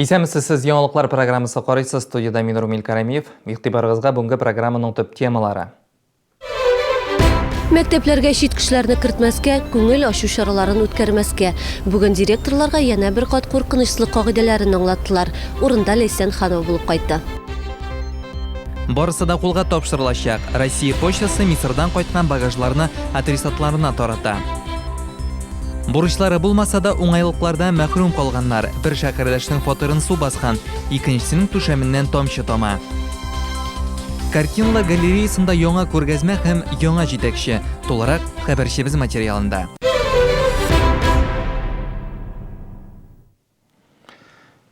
Исәнмесез, сез яңалыклар программасы карыйсыз. Студиядә мин Румил Карамиев. Игътибарыгызга бүгенге программаның төп темалары. Мәктәпләргә чит кешеләрне кертмәскә, күңел ачу чараларын үткәрмәскә. Бүген директорларга янә бер кат куркынычсызлык кагыйдәләрен аңлаттылар. Урында Ләйсән Ханова булып кайтты. Барысы да кулга тапшырылачак. Россия почтасы Мисырдан кайткан багажларны адресатларына тарата. Бурычлары булмаса да, уңайлыклардан мәхрүм калганнар. Бер шәһәрдәшнең фатирын су баскан, икенчесенең түшәменнән тамчы тама. Картиналар галереясында яңа күргәзмә һәм яңа җитәкче. Тулырак хәбәрчебез материалында.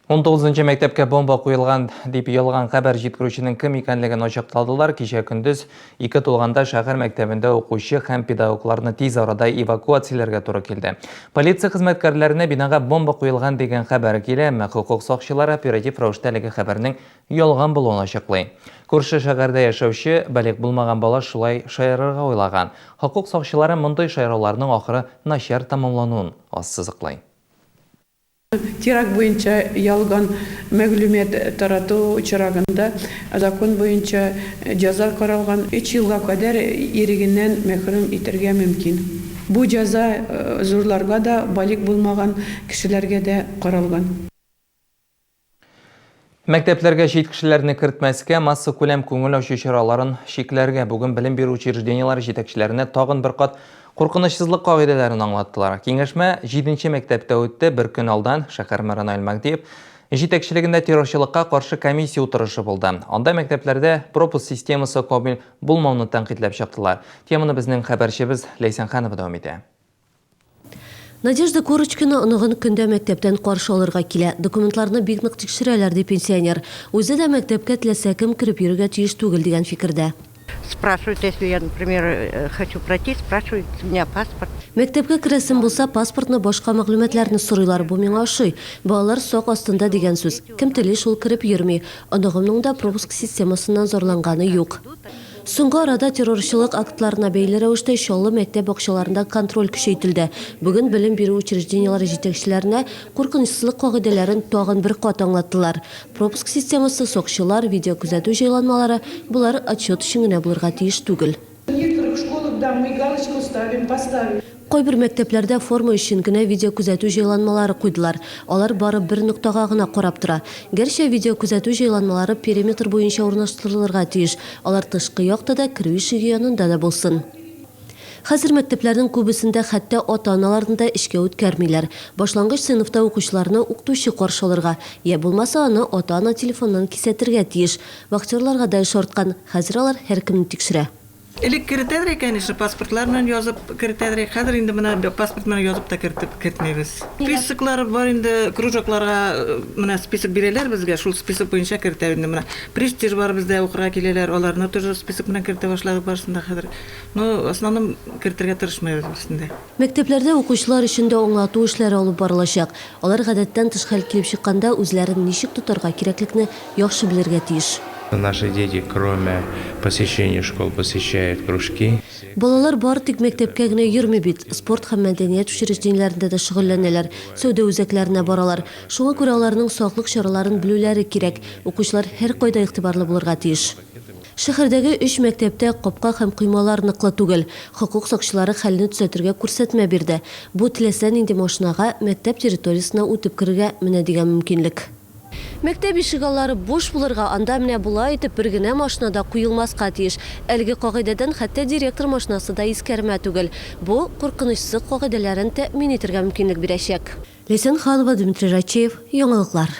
19 мәктәпкә бомба куелган дип ялган хәбәр җиткерүченең кем икәнлеген ачыкладылар. Кичә көндез 2 тулганда шәһәр мәктәбендә укучы һәм педагогларны тиз арада эвакуацияләргә туры килде. Полиция хезмәткәрләренә бинага бомба куелган дигән хәбәр килә, әмма хокук сакчылары оператив рәвештә әлеге хәбәрнең ялган булуын ачыклый. Күрше шәһәрдә яшәүче балигъ булмаган бала шулай шаярырга уйлаган. Хокук сакчылары мондый шаяруларның ахыры начар тәмамлануын ассызыклый. Теракт буенча ялган мәгълүмат тарату очрагында закон буенча җәза каралган, өч елга кадәр ирегеннән мәхрүм итәргә мөмкин. Бу җәза зурларга да, балигъ булмаган кешеләргә дә каралган. Мәктәпләргә чит кешеләрне кертмәскә, массакүләм күңел ачу чараларын чикләргә. Бүген белем бирү учреждениеләре җитәкчеләренә тагын бер кат куркынычсызлык кагыйдәләрен аңлаттылар. Киңәшмә җиденче мәктәптә үтте. Бер көн алдан шәһәр мэры Наил Мәһдиев җитәкчелегендә террорчылыкка каршы комиссия утырышы булды. Анда мәктәпләрдә пропуск системасы камил булмауны тәнкыйтьләп чыктылар. Теманы безнең хәбәрчебез Ләйсән Ханова дәвам итә. Надежда Корочкина оныгын көн дә мәктәптән каршы алырга килә. Документларны бик нык тикшерәләр, ди пенсионер. Үзе дә мәктәпкә теләсә кем кереп йөрергә тиеш түгел, дигән фикердә. Спрашивают, если я, например, хочу пройти, спрашивают у меня паспорт. Мәктәпкә керәсем булса, паспортны, башка мәгълүматларны сорыйлар. Бу миңа ошый. Балалар сак астында дигән сүз. Кем тели, шул кереп йөрми. Оныгымның да пропуск системасыннан зарланганы юк. Соңгы арада террорчылык актларына бәйле рәвештә Чаллы мәктәп бакчаларында контроль көчәйтелде. Бүген белем бирү учреждениеләре җитәкчеләренә куркынычсызлык кагыйдәләрен тагын бер кат аңлаттылар. Пропуск системасы, сакчылар, видеокүзәтү җайланмалары, болар отчет өчен генә булырга тиеш түгел. В некоторых школах, да, мы галочку ставим, поставим. Кайбер мәктәпләрдә форма өчен генә видеокүзәтү җайланмалары куйдылар. Алар бары бер ноктага гына карап тора. Гәрчә видеокүзәтү җайланмалары периметр буенча урнаштырылырга тиеш, алар тышкы якта да, керү ишеге янында да булсын. Хәзер мәктәпләрнең күбесендә хәтта ата-аналарны да эчкә үткәрмиләр. Башлангыч сыйныфта укучыларны укытучы каршы алырга, йә булмаса аны ата-ана телефоннан кисәтергә тиеш. Вахтерларга да эш арткан, хәзер алар һәркемне тикшерә. Элек керетәдер икән, конечно, паспортлар белән язып керетәдер. Хәзер инде менә паспорт белән язып та кертеп кертмибез. Списоклар бар инде, кружокларга менә список бирәләр безгә, шул список буенча кертә инде менә. Престиж бар бездә, укырга киләләр, аларны тоже список белән кертә башладык барысын да хәзер. Но в основном кертергә тырышмыйбыз берсен дә. Мәктәпләрдә укучылар өчен дә аңлату эшләре алып барылачак. Алар гадәттән тыш хәл килеп чыкканда үзләрен ничек тотарга кирәклекне яхшы белергә тиеш. Наши дети, кроме посещения школ, посещают кружки. Балалар бары тик мәктәпкә генә йөрми бит, спорт һәм мәдәният учреждениеләрендә дә шөгыльләнәләр, сәүдә үзәкләренә баралар. Шуңа күрә аларның саклык чараларын белүләре кирәк. Укучылар һәркайда игътибарлы булырга тиеш. Шәһәрдәге өч мәктәптә капка һәм коймалар ныклы түгел. Хокук сакчылары хәлне төзәтергә күрсәтмә бирде. Бу теләсә нинди машинага мәктәп территориясенә үтеп керергә менә дигән мөмкинлек. Мәктәп ишегаллары буш булырга, анда менә болай итеп бер генә машина да куелмаска тиеш. Әлеге кагыйдәдән хәтта директор машинасы да искәрмә түгел. Бу, куркынычсызлык кагыйдәләрен тәэмин итергә мөмкинлек бирәчәк. Ләйсән Ханова, Дмитрий Рачеев, Яңалыклар.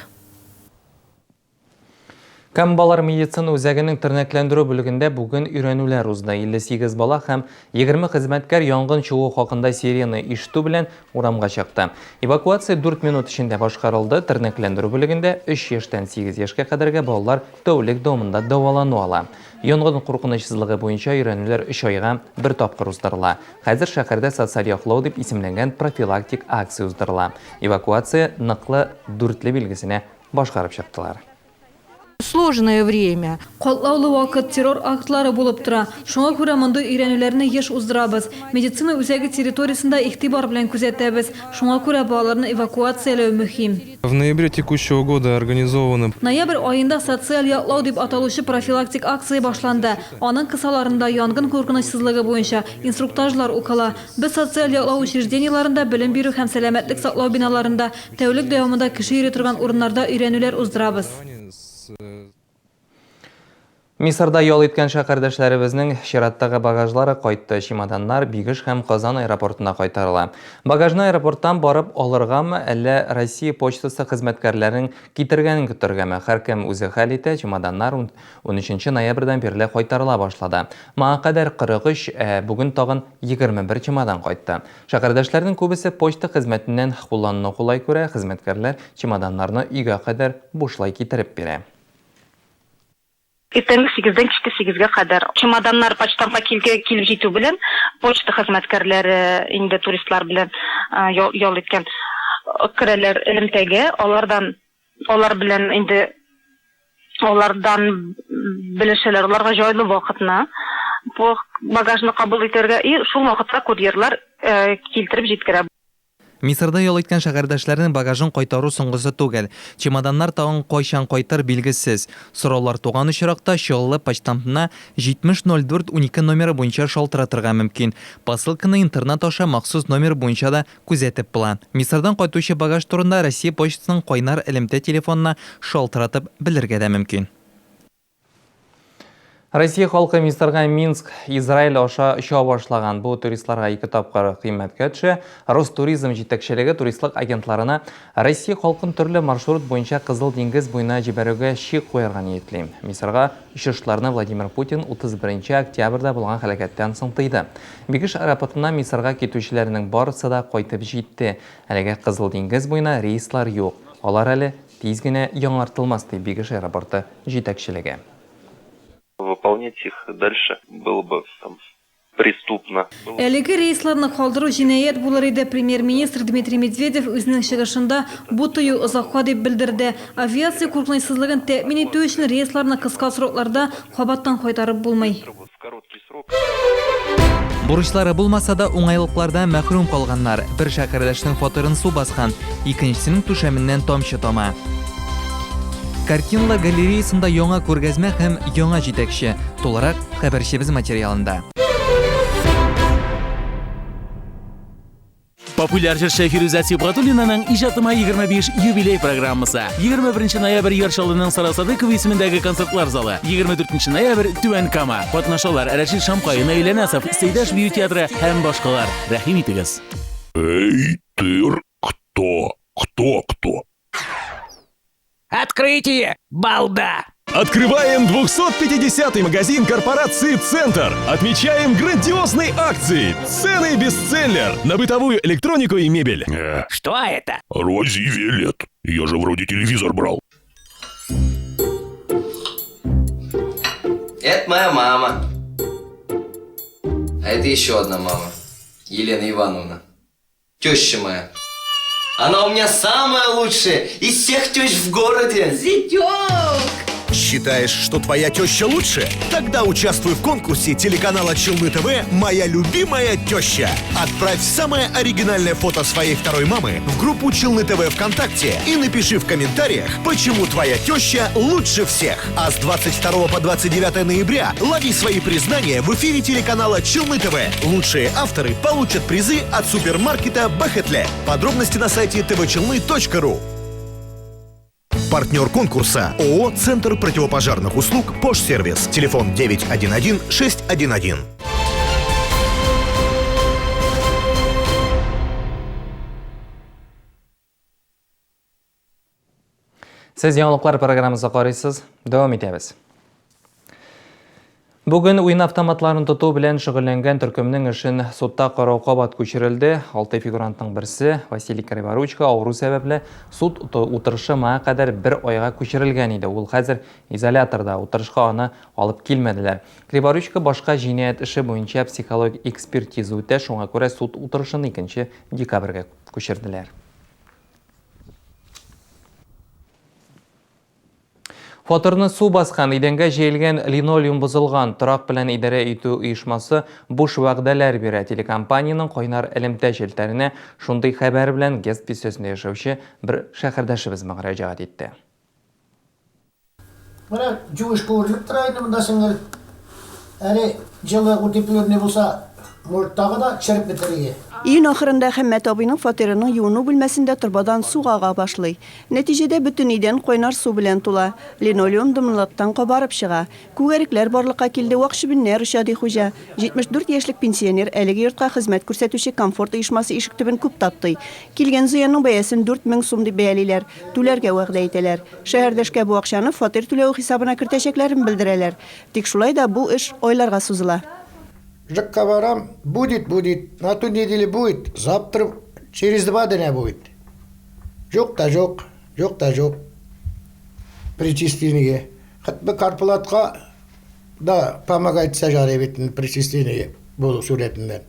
Кам балалар медицина үзәгенең тернәкләндерү бүлегендә бүген өйрәнүләр узды. 58 бала һәм 20 хезмәткәр янгын чыгу хакында сирена ишетү белән урамга чыкты. Эвакуация 4 минут эчендә башкарылды. Тернәкләндерү бүлегендә 3 яшьтән 8 яшькә кадәрге балалар тәүлек дәвамында дәвалану ала. Янгын куркынычсызлыгы буенча өйрәнүләр 3 айга бер тапкыр уздырыла. Хәзер шәһәрдә социаль яклау дип исемләнгән профилактик акция уздырыла. Эвакуация ныклы дүртле билгесенә башкарып чыктылар. Сложное время. Катлаулы вакыт, террор актлары булып тора. Шуңа күрә мондый өйрәнүләрне еш уздырабыз. Медицина үзәге территориясен дә игътибар белән күзәтәбез. Шуңа күрә балаларны эвакуацияләү мөһим. В ноябре текущего года организованы Ноябрь аенда «Социаль яклау» дип аталучы профилактик акция башланды. Аның кысаларында янгын куркынычсызлыгы буенча инструктажлар укыла. Без социаль яклау учреждениеләрендә, белем бирү һәм сәламәтлек саклау биналарында тәүлек дәвамында кеше йөри торган урыннарда өйрәнүләр уздырабыз. Мисырда ял иткән шәһәрдәшләребезнең чираттагы багажлары кайтты. Чемоданнар Бигеш һәм Казан аэропортына кайтарыла. Багажны аэропорттан барып алыргамы, әллә Россия почтасы хезмәткәрләренең китергәнен көтәргәме? Һәркем үзе хәл итә. Чемоданнар 13 ноябрьдән бирле кайтарыла башлады. Моңа кадәр 43, ә бүген тагын 21 чемодан кайтты. Шәһәрдәшләрнең күбесе почта хезмәтеннән куллануны кулай күрә, хезмәткәрләр чемоданнарны өйгә кадәр бушлай китереп бирә. Иртәнге 8-дән кичке 8-гә кадәр. Чемоданнар почтамтка килеп җитү белән почта хезмәткәрләре инде туристлар белән ял иткән керәләр элемтәгә, алардан алар белән инде алардан белешәләр, аларга җайлы вакытны бу багажны кабул итәргә, и шул вакытта курьерлар килтереп җиткерә. Мисырда ял иткән шәһәрдәшләрнең багажын кайтару соңгысы түгел. Чемоданнар тагын кайчан кайтыр билгесез. Сораулар туган очракта Чаллы почтамтына 7004 12 номеры буенча шалтыратырга мөмкин. Посылканы интернет аша махсус номер буенча да күзәтеп була. Мисырдан кайтучы багаж турында Россия почтасының кайнар элемтә телефонына шалтыратып белергә дә мөмкин. Россия халкы Мисырга Минск, Израиль аша оча башлаган. Бу туристларга ике тапкыр кыйммәткә төшә. Ростуризм җитәкчелеге туристлык агентларына Россия халкын төрле маршрут буенча Кызыл диңгез буена җибәрүгә чик куярга ниятли. Мисырга очышларны Владимир Путин 31 октябрьдә булган һәлакәттән соң тыйды. Бигеш аэропортына Мисырга китүчеләрнең барысы да кайтып җитте. Әлегә Кызыл диңгез буена рейслар юк. Алар әле тиз генә яңартылмас, ди Бигеш аэропорты җитәкчелеге. Выполнять их дальше было бы там преступно. Әлеге рейсларны калдыру җинаять булыр иде. Премьер-министр Дмитрий Медведев үзенең чыгышында бу тыю озакка дип белдерде. Авиация куркынычсызлыгын тәэмин итү өчен рейсларны кыска срокларда кабаттан кайтарып булмый. Бурычлары булмаса да уңайлыклардан мәхрүм калганнар. Бер шәһәрдәшнең фатирын су баскан, икенчесенең түшәменнән тамчы тама. Картиналар галереясында яңа күргәзмә һәм яңа җитәкче. Тулырак хәбәрчебез материалында. Популяр җырчы Фирүзә Сибгатуллинаның Иҗатыма 25 юбилей программасы. 21 ноябрь Яр Чаллының Сара Садыкова исемендәге концертлар залы. 24 ноябрь Түбән Кама. Катнашалар Рәшит Шамкай, Наилә Насов, Сәйдәш бию театры һәм башкалар. Рәхим итегез. Эй, ты кто? Кто кто? Открытие! Балда! Открываем 250-й магазин корпорации «Центр». Отмечаем грандиозные акции. Цены бестселлер на бытовую электронику и мебель. Что это? Рози Виолет. Я же вроде телевизор брал. Это моя мама. А это еще одна мама. Елена Ивановна. Теща моя. Она у меня самая лучшая из всех тещ в городе. Зятек! Считаешь, что твоя теща лучше? Тогда участвуй в конкурсе телеканала Челны ТВ «Моя любимая теща». Отправь самое оригинальное фото своей второй мамы в группу Челны ТВ ВКонтакте и напиши в комментариях, почему твоя теща лучше всех. А с 22 по 29 ноября лови свои признания в эфире телеканала Челны ТВ. Лучшие авторы получат призы от супермаркета Бахетле. Подробности на сайте tvchelny.ru. Партнер конкурса ООО «Центр противопожарных услуг Пожсервис». Телефон 911 611. Сез яңалыклар программасы карыйсыз. Дәвам итәбез. Бүген уен автоматларын тоту белән шөгыльләнгән төркемнең эшен судта карау кабат күчерелде. Алты фигурантның берсе Василий Криворучко авыру сәбәпле суд утырышы моңа кадәр бер айга күчерелгән иде. Ул хәзер изоляторда, утырышка аны алып килмәделәр. Криворучко башка җинаять эше буенча психологик экспертиза үтә, шуңа күрә суд утырышын 2 декабрьгә күчерделәр. Фатирны су баскан, идәнгә җәелгән линолеум бозылган, торак белән идарә итү оешмасы буш вәгъдәләр бирә. Телекомпаниянең кайнар элемтә челтәренә шундый хәбәр белән ГЭС бистәсендә яшәүче бер шәһәрдәшебез мөрәҗәгать итте. Менә юеш күренеп тора инде монда, сеңел. Әле җылы утепленный булса, может, тагы да череп бетер иде. Июнь ахырында Хәммәт абыйның фатирының юыну бүлмәсендә торбадан су ага башлый. Нәтиҗәдә бөтен идән кайнар су белән тула, линолеум дымлылыктан кабарып чыга. Күгәрекләр барлыкка килде, вак чебеннәр оча, ди хуҗа. 74 яшьлек пенсионер әлеге йортка хезмәт күрсәтүче Комфорт оешмасы ишек төбен күп таптый. Килгән зыянның бәясен 4000 сум дип бәялиләр, түләргә вәгъдә итәләр. Шәһәрдәшкә бу акчаны фатир түләве хисабына кертәчәкләрен белдерәләр. Тик шулай да бу эш айларга сузыла. ЖЭКка барам, будет, будет, на ту неделе будет, завтра, через два дня будет. Юк та юк, юк та юк. Причисление. Хоть бы Карпулатка да помогать итсә ярый бит инде причисление булу сурәтеннән.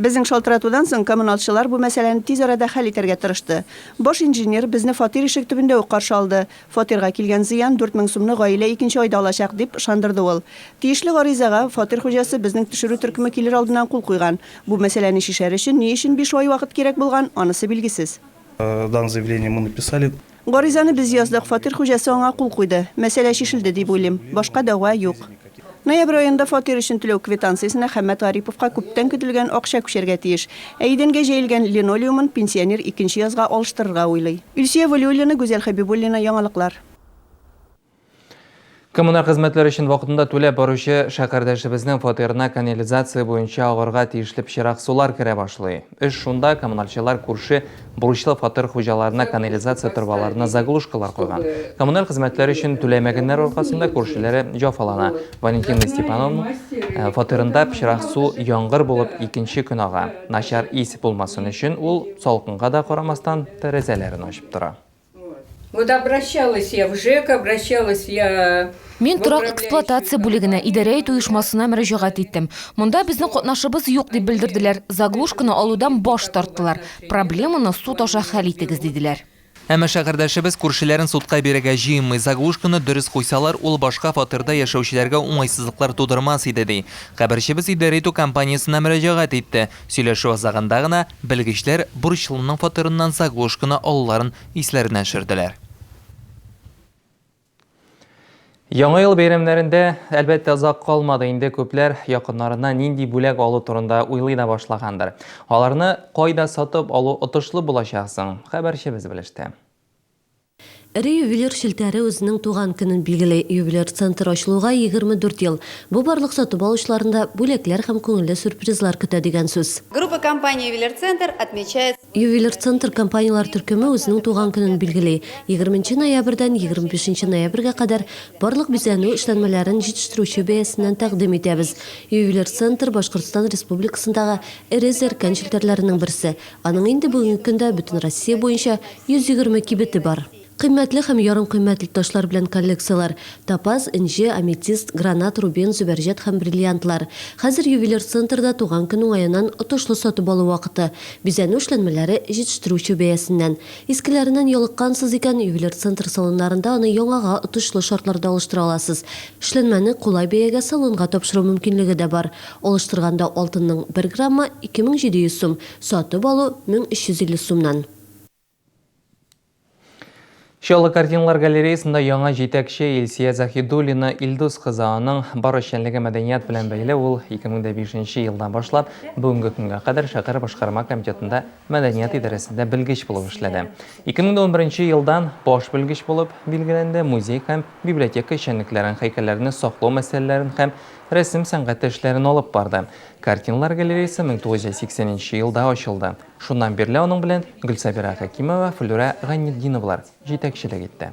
Безнең шалтыратудан соң коммуналчылар бу мәсьәләне тиз арада хәл итәргә тырышты. Баш инженер безне фатир ишек төбендә үк каршы алды. Фатирга килгән зыян 4000 сумны гаилә икенче айда алачак, дип ышандырды ул. Тиешле гаризага фатир хуҗасы безнең төшерү төркеме килер алдыннан кул куйган. Бу мәсьәләне чишәр өчен ни өчен биш ай вакыт кирәк булган, анысы билгесез. Дан заявление мы написали. Гаризаны без яздык, фатир хуҗасы аңа кул куйды. Мәсьәлә чишелде дип уйлыйм. Башка дәгъва юк. Ноябрь аенда фатир өчен түләү квитанциясенә Хәммәт Гариповка күптән көтелгән акча күчәргә тиеш. Ә идәнгә җәелгән линолеумын пенсионер икенче язга алыштырырга уйлый. Илсөя Вәлиуллина, Гүзәл Хәбибуллина, Яңалыклар. Коммуналь хезмәтләр өчен вакытында түләп баручы шәһәрдәшебезнең фатирына канализация буенча агарга тиешле пычрак сулар керә башлый. Эш шунда, коммуналчылар күрше бурычлы фатир хуҗаларына канализация торбаларына заглушкалар куйган. Коммуналь хезмәтләр өчен түләмәгәннәр аркасында күршеләре җафалана. Валентина Степановна э, фатирында пычрак су яңгыр булып икенче көн ага. Начар ис булмасын өчен ул салкынга да карамастан тәрәзәләрен ачып тора. Вот обращалась я в ЖЭК, обращалась я Мин торак эксплуатация бүлегенә, идарә итү оешмасына мөрәҗәгать иттем. Монда безнең катнашыбыз юк дип белдерделәр. Заглушканы алудан баш тарттылар. Проблеманы суд аша хәл итегез, диделәр. Әмма шәһәрдәшебез күршеләрен судка бирергә җыенмый. Заглушканы дөрес куйсалар, ул башка фатирда яшәүчеләргә уңайсызлыклар тудырмас иде, ди. Хәбәрчебез идарә итү компаниясенә мөрәҗәгать итте. Сөйләшү азагында гына белгечләр бурычлының фатирыннан заглушканы алуларын исләренә төшерделәр. Яңа ел бәйрәмнәрендә, әлбәттә, озак калмады инде күпләр якыннарына нинди бүләк алу турында уйлый да башлагандыр. Аларны кайда сатып алу отышлы булачак соң? Хәбәрчебез белеште. Эре ювелир челтәре үзенең туган көнен билгели. Ювелир центр ачылуга 24 ел. Бу барлык сатып алучыларны да бүләкләр һәм күңелле сюрпризлар көтә дигән сүз. Группа компаний Ювелир Центр отмечает. Ювелир Центр компанияләр төркеме үзенең туган көнен билгели. 20 нче ноябрьдән 25 нче ноябрьгә кадәр барлык бизәнү эшләнмәләрен җитештерүче бәясеннән тәкъдим итәбез. Ювелир Центр, Башкортстан Республикасындагы эре зәркән челтәрләренең берсе. Аның инде бүгенге көндә бөтен Россия буенча 120 кибете бар. Кыйммәтле һәм ярымкыйммәтле ташлар белән коллекцияләр, топаз, энҗе, аметист, гранат, рубин, зөбәрҗәт һәм бриллиантлар. Хәзер ювелир центрда туган көн уңаеннан отышлы сатып алу вакыты. Бизәнү эшләнмәләре җитештерүче бәясеннән. Искеләреннән ялыккансыз икән, ювелир центр салоннарында аны яңага отышлы шартларда алыштыра аласыз. Эшләнмәне кулай бәягә салонга тапшыру мөмкинлеге дә бар. Алыштырганда алтынның бер граммы, 2700 сум, сатып алу, 1350 сумнан. Чаллы картиналар галереясында яңа җитәкче Илсия Заһидуллина Илдус кызы. Аның бар эшчәнлеге мәдәният белән бәйле. Ул 2005 елдан башлап бүгенге көнгә кадәр шәһәр башкарма комитетында мәдәният идарәсендә белгеч булып эшләде. 2011 елдан баш белгеч булып билгеләнде, музей һәм библиотека эшчәнлекләрен, һәйкәлләрне саклау мәсьәләләрен һәм рәсем сәнгате эшләрен алып барды. Картиналар галереясы 1980 нче елда ачылды. Шуннан бирле аның белән Гөлсабира Хәкимова, Флүрә Гайнетдиновалар җитәкчелек итте.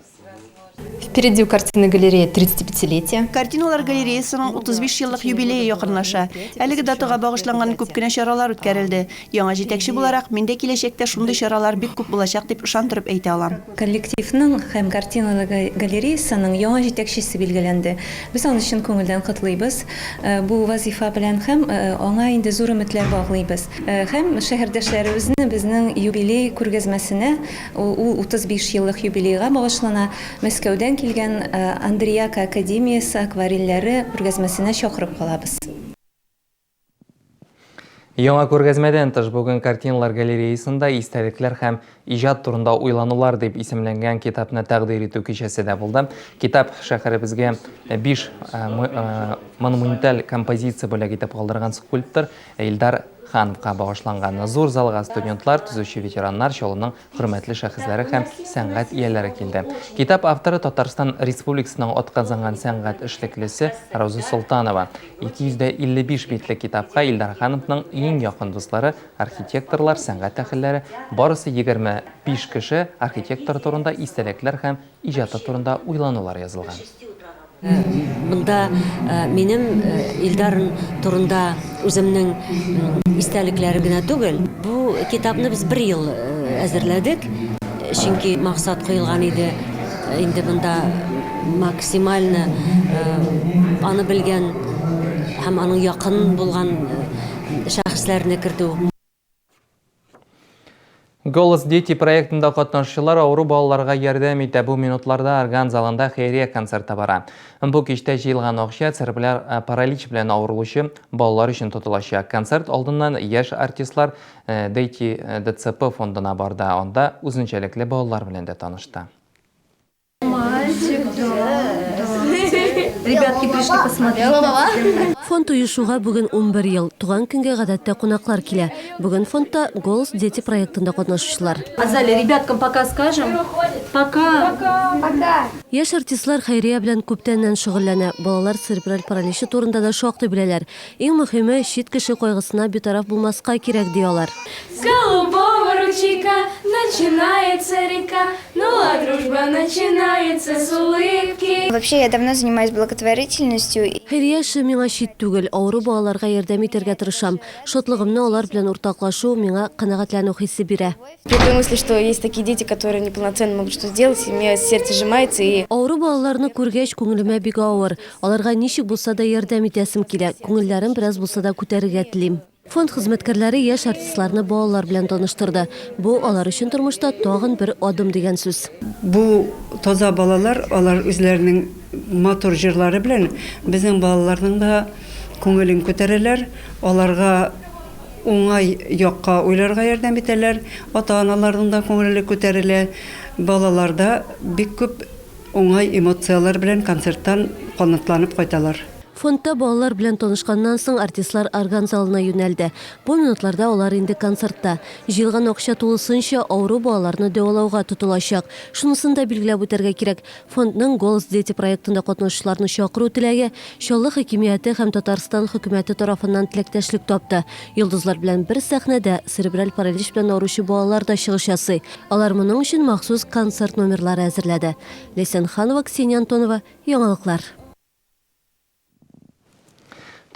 Впереди у картинной галереи 35-летие. Картиналар галереясының 35 еллык юбилее якынлаша. Әлеге датага багышланган күп кенә чаралар үткәрелде. Яңа җитәкче буларак, мин дә киләчәктә шундый чаралар бик күп булачак дип ышандырып әйтә алам. Коллективның һәм картиналар галереясының яңа җитәкчесе билгеләнде. Без аны чын күңелдән котлыйбыз бу вазыйфа белән һәм аңа инде зур өметләр баглыйбыз. Һәм шәһәрдәшләребезне безнең юбилей күргәзмәсенә, ул 35 еллык юбилейга багышлана, Мәскәү. Мәскәүдән килгән Андрияка академиясе акварельләре күргәзмәсенә чакырып калабыз. Яңа күргәзмәдән тыш, бүген картиналар галереясында Истәлекләр һәм иҗат турында уйланулар дип исемләнгән китапны тәкъдир итү кичәсе дә булды. Китап шәһәребезгә биш монументаль композиция бүләк итеп калдырган скульптор Илдар Хановка багышланган. Зур залга студентлар, төзүче ветераннар, Чаллының хөрмәтле шәхесләре һәм сәнгать ияләре килде. Китап авторы Татарстан Республикасының атказанган сәнгать эшлеклесе Рауза Солтанова. 255 битлек китапка Илдар Хановның иң якын дуслары, архитекторлар, сәнгать әһелләре, барысы 25 кеше архитектор турында истәлекләр һәм иҗаты турында уйланулар язылган. Монда минем Илдар турында үземнең истәлекләрем генә түгел. Бу китапны без бер ел әзерләдек, чөнки максат куелган иде инде монда максимально аны белгән һәм аның якын булган шәхесләрне кертү. Голос дети проектында катнашучылар авыру балаларга ярдәм итә. Бу минутларда орган залында хәйрия концерты бара. Бу кичтә җыелган акча церебраль э, паралич белән авырулучы балалар өчен тотылачак. Концерт алдыннан яшь артистлар э, Дети э, ДЦП фондына барды. Анда үзенчәлекле балалар белән дә танышты. Мальчик, да, да. Ребятки пришли посмотреть. Фонд оешуга бүген 11 ел. Туган көнгә гадәттә кунаклар килә. Бүген фондта Голос дети проектында катнашучылар. Азалия, ребяткам пока скажем? Пока. Пока. Яшь артистлар хәйрия белән күптәннән шөгыльләнә. Балалар церебраль параличы турында да шактый беләләр. Иң мөһиме, чит кеше кайгысына битараф булмаска кирәк, ди алар. С голубого ручейка начинается река, Ну а дружба начинается с улыбки. Вообще я давно занимаюсь благотворительностью. Хәйрия эше миңа чит түгел, авыру балаларга ярдәм итәргә тырышам. Шатлыгымны алар белән уртаклашу миңа канәгатьләнү хисе бирә. При той мысли, что есть такие дети, которые неполноценно могут что-то сделать, и у меня сердце сжимается и. Авыру балаларны күргәч, күңелемә бик авыр. Аларга ничек булса да ярдәм итәсем килә, күңелләрен бераз булса да күтәрергә телим. Фонд хезмәткәрләре яшь артистларны балалар белән таныштырды. Бу, алар өчен тормышта тагын бер адым дигән сүз. Бу таза балалар, алар үзләренең матур җырлары белән безнең балаларның да күңелен күтәрәләр, аларга уңай якка уйларга ярдәм итәләр, ата-аналарның да күңеле күтәрелә, балалар да бик күп Уңай эмоцияләр белән концерттан канатланып кайталар. Фондта балалар белән танышканнан соң, артистлар орган залына юнәлде. Бу минутларда алар инде концертта. Җыелган акча тулысынча авыру балаларны дәвалауга тотылачак. Шунысын да билгеләп үтәргә кирәк, фондның Голос дети проектында катнашучыларны чакыру теләге Чаллы хакимияте һәм Татарстан хөкүмәте тарафыннан теләктәшлек тапты. Йолдызлар белән бер сәхнәдә церебраль паралич белән авыручы балалар да чыгыш ясый. Алар моның өчен махсус концерт номерлары әзерләде. Ләйсән Ханова, Ксения Антонова, Яңалыклар.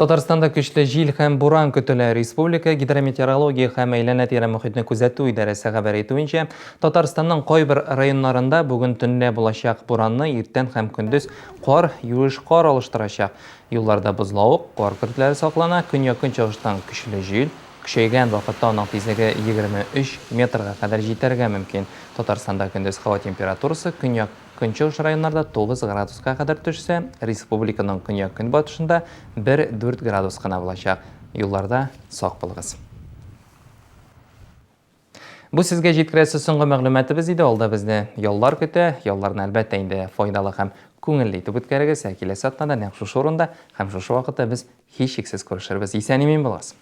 Татарстанда көчле җил һәм буран көтелә. Республика гидрометеорология һәм әйләнә-тирә мохитне күзәтү идарәсе хәбәр итүенчә, Татарстанның кайбер районнарында бүген төнлә булачак буранны иртән һәм көндез кар, юеш кар алыштырачак. Юлларда бозлавык, кар көртләре саклана, көньяк-көнчыгыштан көчле җил, Көчәйгән вакытта аның тизлеге 23 метрга кадәр җитәргә мөмкин. Татарстанда көндез һава температурасы көньяк-көнчыгыш районнарда 9 градуска кадәр төшсә, республиканың көньяк-көнбатышында 1-4 градус кына булачак. Юлларда сак булыгыз. Бу сезгә җиткерәсе соңгы мәгълүматыбыз иде. Алда безне яллар көтә. Ялларны, әлбәттә инде, файдалы һәм күңелле итеп үткәрегез. Ә киләсе атнада нәкъ шушы урында һәм шушы вакытта без һичшиксез күрешербез. Исән-имин булыгыз!